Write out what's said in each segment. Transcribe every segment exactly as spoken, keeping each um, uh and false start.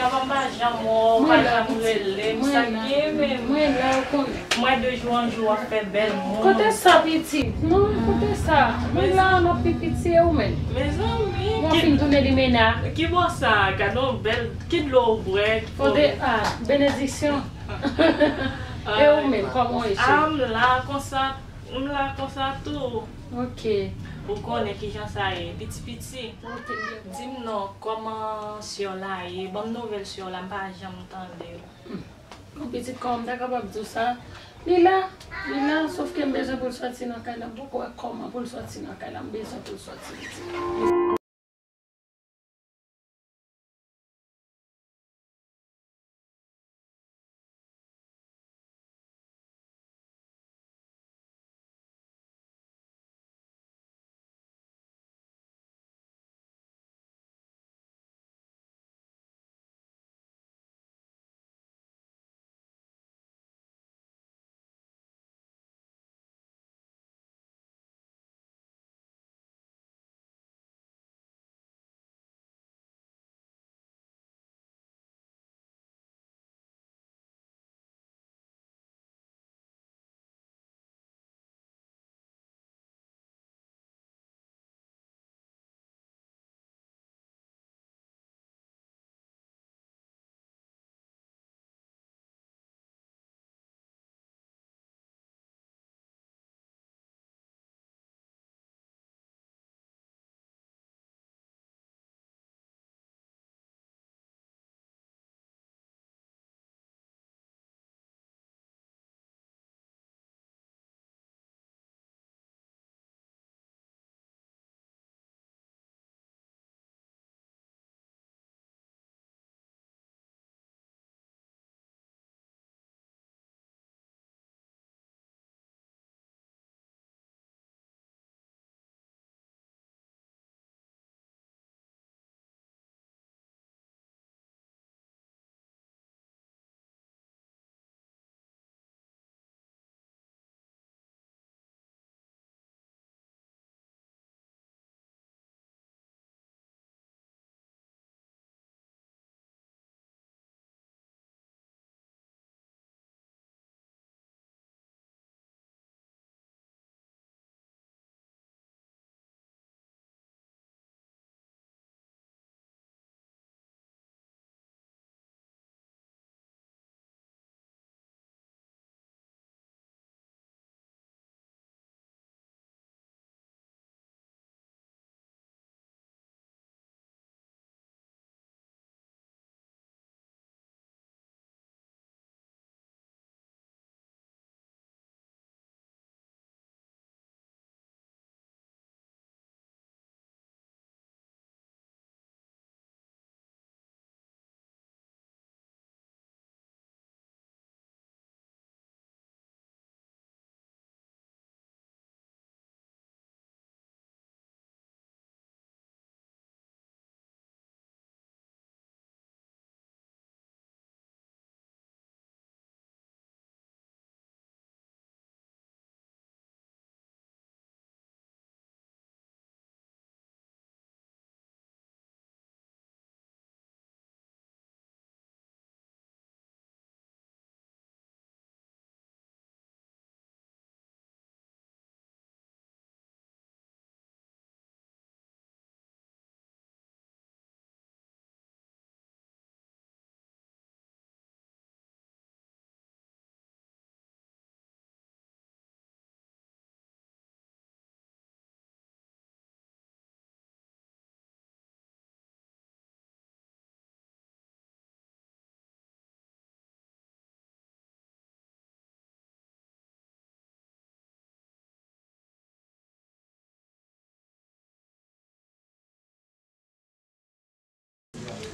Papa m pa janm wè w, ou pa janm rele m, sa k gen menm? Mwen la, ou konnen. Mwen de jou an jou w ap fè bèl moun. Kote sa, pitit? Non, kote sa? Mwen la, nan pi piti, e ou menm? Mezanmi, w ap fin tounen limena. Ki bò sa? Gade yon bèl, ki dlo w bwè? Kote, ah, benediksyon. E ou menm, kòman w ye, cheri? Ah, m la konsa, m la konsa tou. Ok. Ou konnen kijan sa ye, piti piti. Ok. Di m non, kòman sè w la ye? Ban m nouvèl sè w la, m pa janm tande. Hmm. Yon pitit kòman m ta kapab di w sa? Li la, li la, sòf ke m bezwen pou l sòti nan kay la, m poko wè kòman pou l sòti nan kay la, m bezwen pou l sòti, pitit.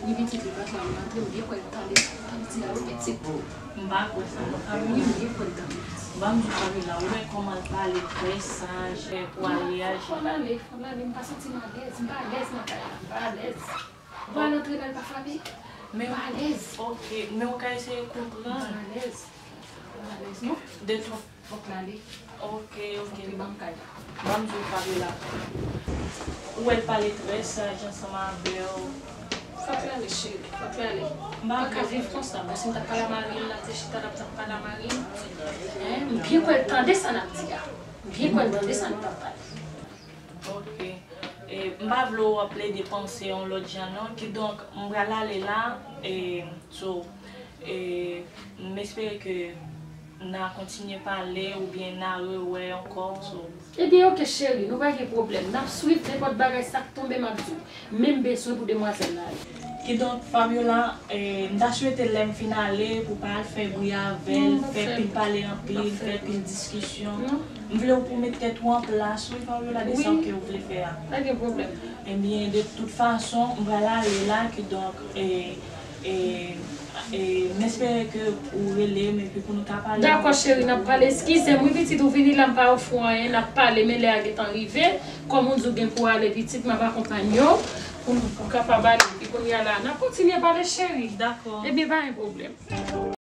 Wi, pitit, li pa t la, m rantre, m byen kwè l t ale. Tann ti la, wi, pitit. M pa kwè sa non. A wi, m byen kwè l t ale. Ban m di w, Pamela, ou wè kòman l pale, trè saj, pou al reyaji. Fò l ale, fò l ale, m pa santi m alèz, m pa alèz nan kay la, m pa alèz. Ou pa al antre la, l pa frape? M pa alèz. Ok, men ou ka eseye konprann. M pa alèz. M pa alèz, non. De tout. Fòk l ale. Ok, ok. Fòk li ban m kay la. Ban m di w, Fabiola. Ou wè l pale trè saj ansanm avè w. Fòk yo ale, cheri, fòk yo ale. M pa ka viv konsa. Bon, si m t ap pale a mari m, l ap te chita, l ap t ap pale a mari m. Hein? M byen kwè l tande sa n ap di a. M byen kwè l tande sa nou t ap pale. Ok. E, m pa vle w ap plede panse yon lòt jan non. Kidonk, m pral ale la. E, so, e, m espere ke n a kontinye pale oubyen n a rewè ankò. So, Ebyen, ok, cheri, nou pa gen pwoblèm. N ap swiv nenpòt bagay, sa k tonbe, m ap di w. Men m bezwen pou demwazèl la ale. Kidonk, Fabiola, eh, m ta swete lè m fin ale pou pa al fè bri avè l, fè pil pale anpil, fè pil diskisyon. M vle w pou met tèt ou an plas, wi, Fabiola, de sa ke w vle fè a. Pa gen pwoblèm. Ebyen, de tout fason, m pral ale la, kidonk, eh, eh, eh, m espere ke ou rele m epi pou nou ka pale. Dakò, cheri, n ap pale. Eskize m, wi, pitit, ou vini la, m pa ofri w anyen, n ap pale, men lè a gentan rive. Kòm ou di w gen pou w ale, pitit, m ap akonpanye w pou nou kapab ale. Epi kounye a la, n ap kontinye pale, cheri. Dakò. Ebyen, pa gen pwoblèm.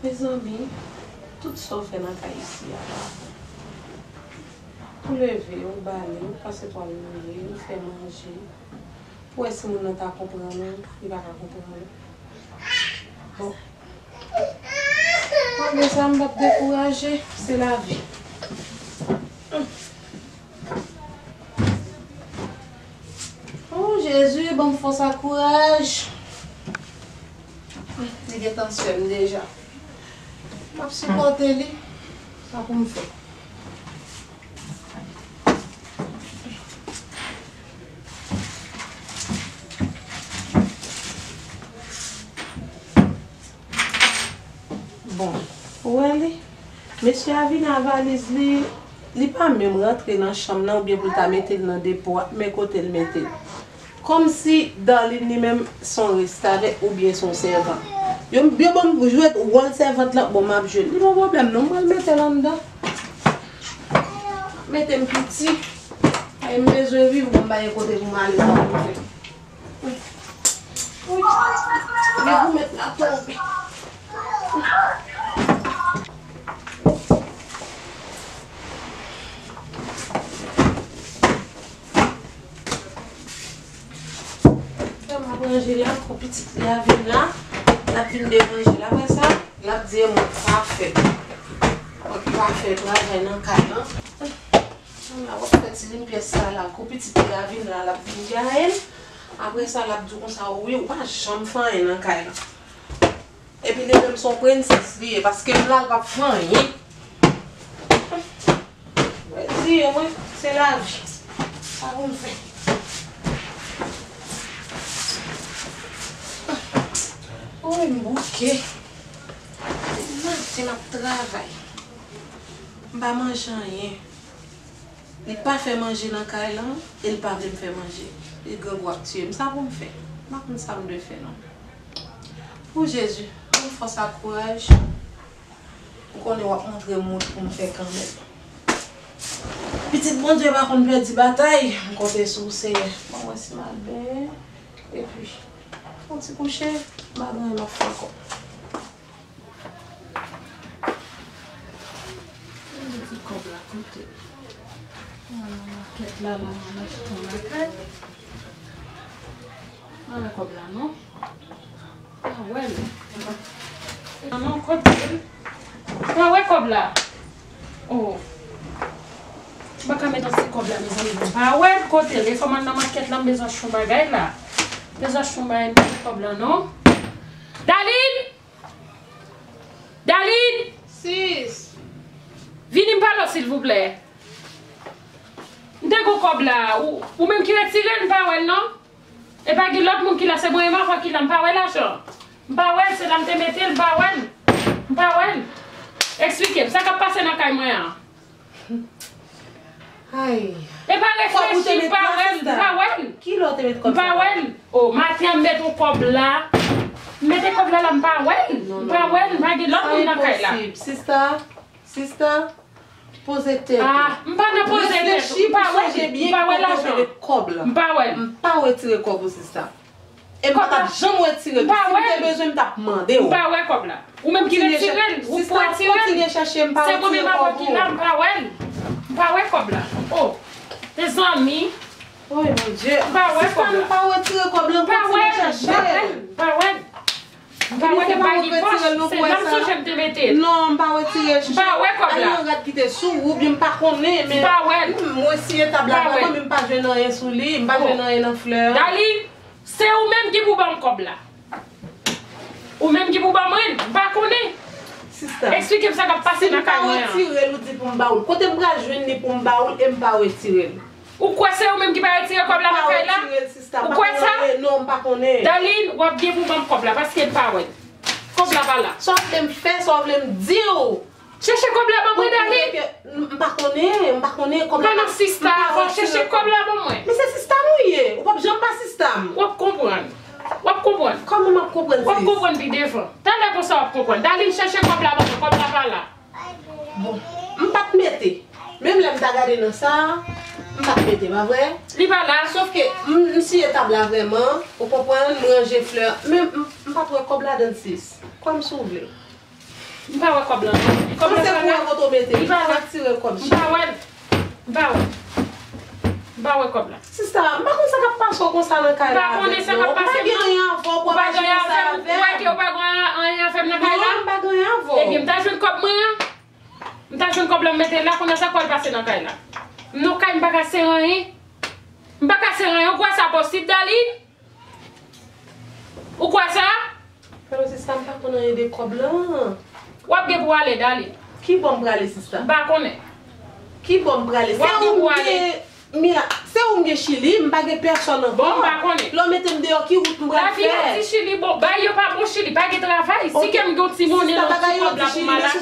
Mezanmi, tout sa w fè nan kay isi a pa bon. Ou leve, ou bale, ou pase twal mouye, ou fè manje. Ou wè si moun nan ta konprann ou, li pa ka konprann ou. Bon. Malgre sa, m p ap dekouraje, se lavi. Oh, Jezi, ban m fòs ak kouraj. Li gentan sè m deja. M ap sipòte li. Sa pou m fè? Bon, ou wè li? Mesye a vini a valiz li, li pa menm rantre nan chanm nan oubyen pou l ta mete l nan depo a, men kote l mete l. Kòmsi Darline li menm se yon restavèk oubyen se yon sèvant. Yo, yo ban m jwèt wòl sèvant lan, bon, m ap jwe l. Li pa pwoblèm non, m pral mete l anndan. Mete m piti. Ay, m bezwen viv, bon, m pa gen kote pou m ale, sa pou m fè. Wi. Wi. Li pou met la tonbe. Fè m ap ranje la, pou pitit li a vin la, l ap vin deranje l. Apre sa, l ap di e mwen k pa fè. Mwen k pa fè travay nan kay lan. Kounya w ap fè ti linpyès sa la, kou pitit li a vin la, l ap vin gaye l. Apre sa, l ap di w konsa, wi, ou pa janm fè anyen nan kay lan. Epi li menm se yon prensès li ye, paske m la, l p ap fè anyen. Mwen di yo, mwen, se lavi. Sa pou m fè? Wi, m bouke. Depi maten m ap travay. M pa manje anyen. Li pa fè manje nan kay lan, e li pa vle m fè manje. Li grangou ap tiye m. Sa pou m fè? M pa konn sa m dwe fè non. O Jezi, ban m fòs ak kouraj. Ou konnen w ap montre m wout pou m fè kanmenm. Pitit Bondye pa konn pèdi batay, m konte sou ou, Senyè. Ban m wè si m al benyen, epi yon ti kouche, m pa gen anyen m ap fè ankò. Mete kòb la kote? Mwen nan makèt la, la, mwen achte yon lakay. Mwen nan kòb la, non. Pa wè l. Non, non, kote l? Pa wè kòb la. Oh. M pa ka mete yon ti kòb la, mezanmi. Pa wè l kote l. E fò m al nan makèt la, m bezwen achte yon bagay la. Bezwen achte yon bagay, m mete kòb la, non. Darline! Darline! Sis! Vini m pale w, silvouplè. M te gen kòb la. Ou, ou menm ki retire l, m pa wè l, non. E pa gen lòt moun ki la, se mwen menm avè w ki la, m pa wè lajan. M pa wè l, se la m te mete l, m pa wè l. M pa wè l. Eksplike m, sa k ap pase nan kay mwen an? Ay. E pa reflechi, m pa wè l, m pa wè l. Ki lè w te met kòb sa? M pa wè l. O, maten an m met yon kòb la. M mete kòb la la, m pa wè l. M pa wè l, m pa gen lòt moun nan kay la. Sista, sista, poze tèt ou. Ah, m pa nan poze tèt. Reflechi pou sonje byen ki kote w te met kòb la. M pa wè l. M pa retire kòb ou, sista. E m pa t ap janm retire l. Si m te bezwen, m t ap mande w. M pa wè kòb la. Ou menm ki retire l, ou pou retire l. Sista, kontinye chèche, m pa retire kòb ou. Se mwen menm avè w ki la, m pa wè l. M pa wè kòb la. Oh, mezanmi. Oy, Bondye. M pa wè kòb la. Sista, m pa retire kòb la, kontinye chèche l. M pa wè l. M pa wè l. M pa wè l. M pa wè l. Se la m sonje m te mete l. Non, m pa retire l, chèche. M pa wè kòb la. Al yon rad ki te sou ou, oubyen m pa konnen, men m wè si etab la vrèman, men m pa jwenn anyen sou li, m pa jwenn anyen nan flè. Darline, se ou menm ki pou ban m kòb la. Ou menm ki pou ban mwen l, m pa konnen. Sista, eksplike m sa k ap pase nan kay mwen an. Si m pa retire l, ou di pou m ba ou l. Kote m pral jwenn li pou m ba ou l e m pa retire l? Ou kwè se ou menm ki pa retire kòb la nan kay la? Ou kwè sa? Non, m pa konnen. Darline, w ap gen pou ban m kòb la, paske m pa wè l. Kòb la pa la. Sa w vle m fè, sa w vle m di w? Chèche kòb la ban mwen, Darline. M pa konnen, m pa konnen kòb la. M pa nan sista, fò w chèche kòb la ban mwen. Men se sista m ou ye. Ou p ap janm pa sista m. W ap konprann. W ap konprann. Kòman m ap konprann, sis? W ap konprann pi devan. Talè konsa w ap konprann. Darline, chèche kòb la ban mwen. Kòb la pa la. Bon, m pa t mete. Menm lè m ta gade nan sa a, m pa t mete, pa vre? Li pa la. Sòf ke m, m siye tab la vrèman, ou konprann, m ranje flè. Men m, m pa t wè kòb ladan l, sis. Kwè m si w vle. M pa wè kòb lan. Kòb lan pa la. Li pa la. M pa wè l. M pa wè. M pa wè kòb la. Sista, m pa konn sa k ap pase w konsa nan kay la avèk mwen. M pa konnen sa k ap pase, non. Ou pa gen anyen avè w pou ap aji konsa avè m. Ou pa gen anyen avè m, ou wè ke ou pa gen anyen avè m nan kay la? Non, m pa gen anyen avè w. Ebyen, m ta jwenn kòb mwen an. M ta jwenn kòb la, m mete l la, kounye a sa k pral pase nan kay la? Non, kay m pa ka sere anyen. M pa ka sere anyen. Ou kwè sa posib, Darline? Ou kwè sa? Alò, sista, m pa konn anyen de kòb lan. W ap gen pou w ale, Darline. Ki bò m prale, sista? M pa konnen. Ki bò m prale? W ap gen pou w ale. Se ou m gen, Mila, se ou m gen Chili, m pa gen pèsòn ankò. Bon, m pa konnen. Lè w mete m deyò, ki wout m pral fè? Lavi yo di Chili bon, bagay yo pa bon Chili, pa gen travay. Si ke m gen yon ti monnen nan ti kòb la pou m al achte,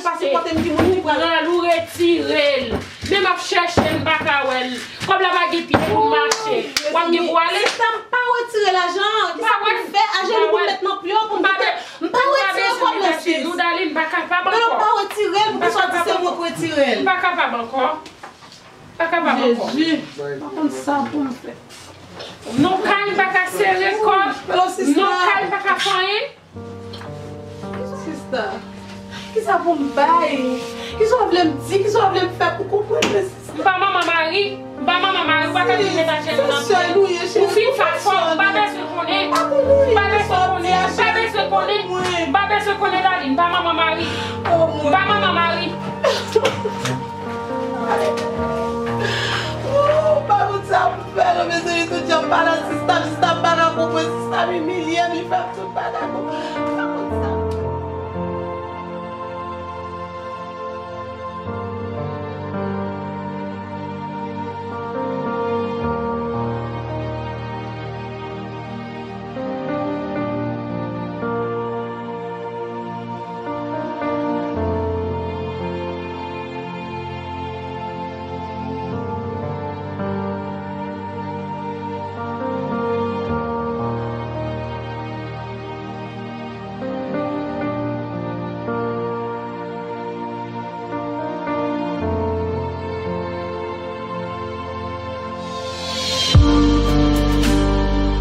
pran l ou retire l. Men m ap chèche l, m pa ka wè l. Kòb la pa gen pye pou l mache. W ap gen pou ale. Sista, m pa retire lajan an. Kisa pou m fè? Ajenou pou m met nan pye w pou m kite. M pa retire kòb lan, sis. Nou, Darline, m pa kapab ankò. Non, m pa retire l pou kisa w di se mwen k retire l. M pa kapab ankò. M pa kapab ankò. Jezi, m pa konn sa pou m fè. Non, kay m pa ka sere kò. Non, kay m pa ka fè anyen. Sista, kisa pou m bay? Kisa w vle m di? Kisa w vle m fè pou konprann mwen, sista? M pa manman Mari. M pa manman Mari. Ou pa ka vin met ajenou nan pye m. Ou fin fè fò. M pa bezwen konnen. M pa bezwen konnen. M pa bezwen konnen. M pa bezwen konnen, Darline. M pa manman Mari. M pa manman Mari. Ooh, m pa konn sa pou m fè non, mezanmi, tout jan m pale ak sista, sista m pa ka konprann, sista m imilye m, li fè m tout bagay pou m pa konn sa.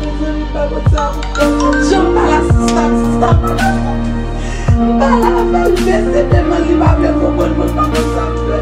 Mezanmi, pa konn sa pou m fè. Jan m pale ak sista m, sista m pa dakò. M pale avè l, bese de men l, li pa vle konprann mwen, pa konn sa pou m fè.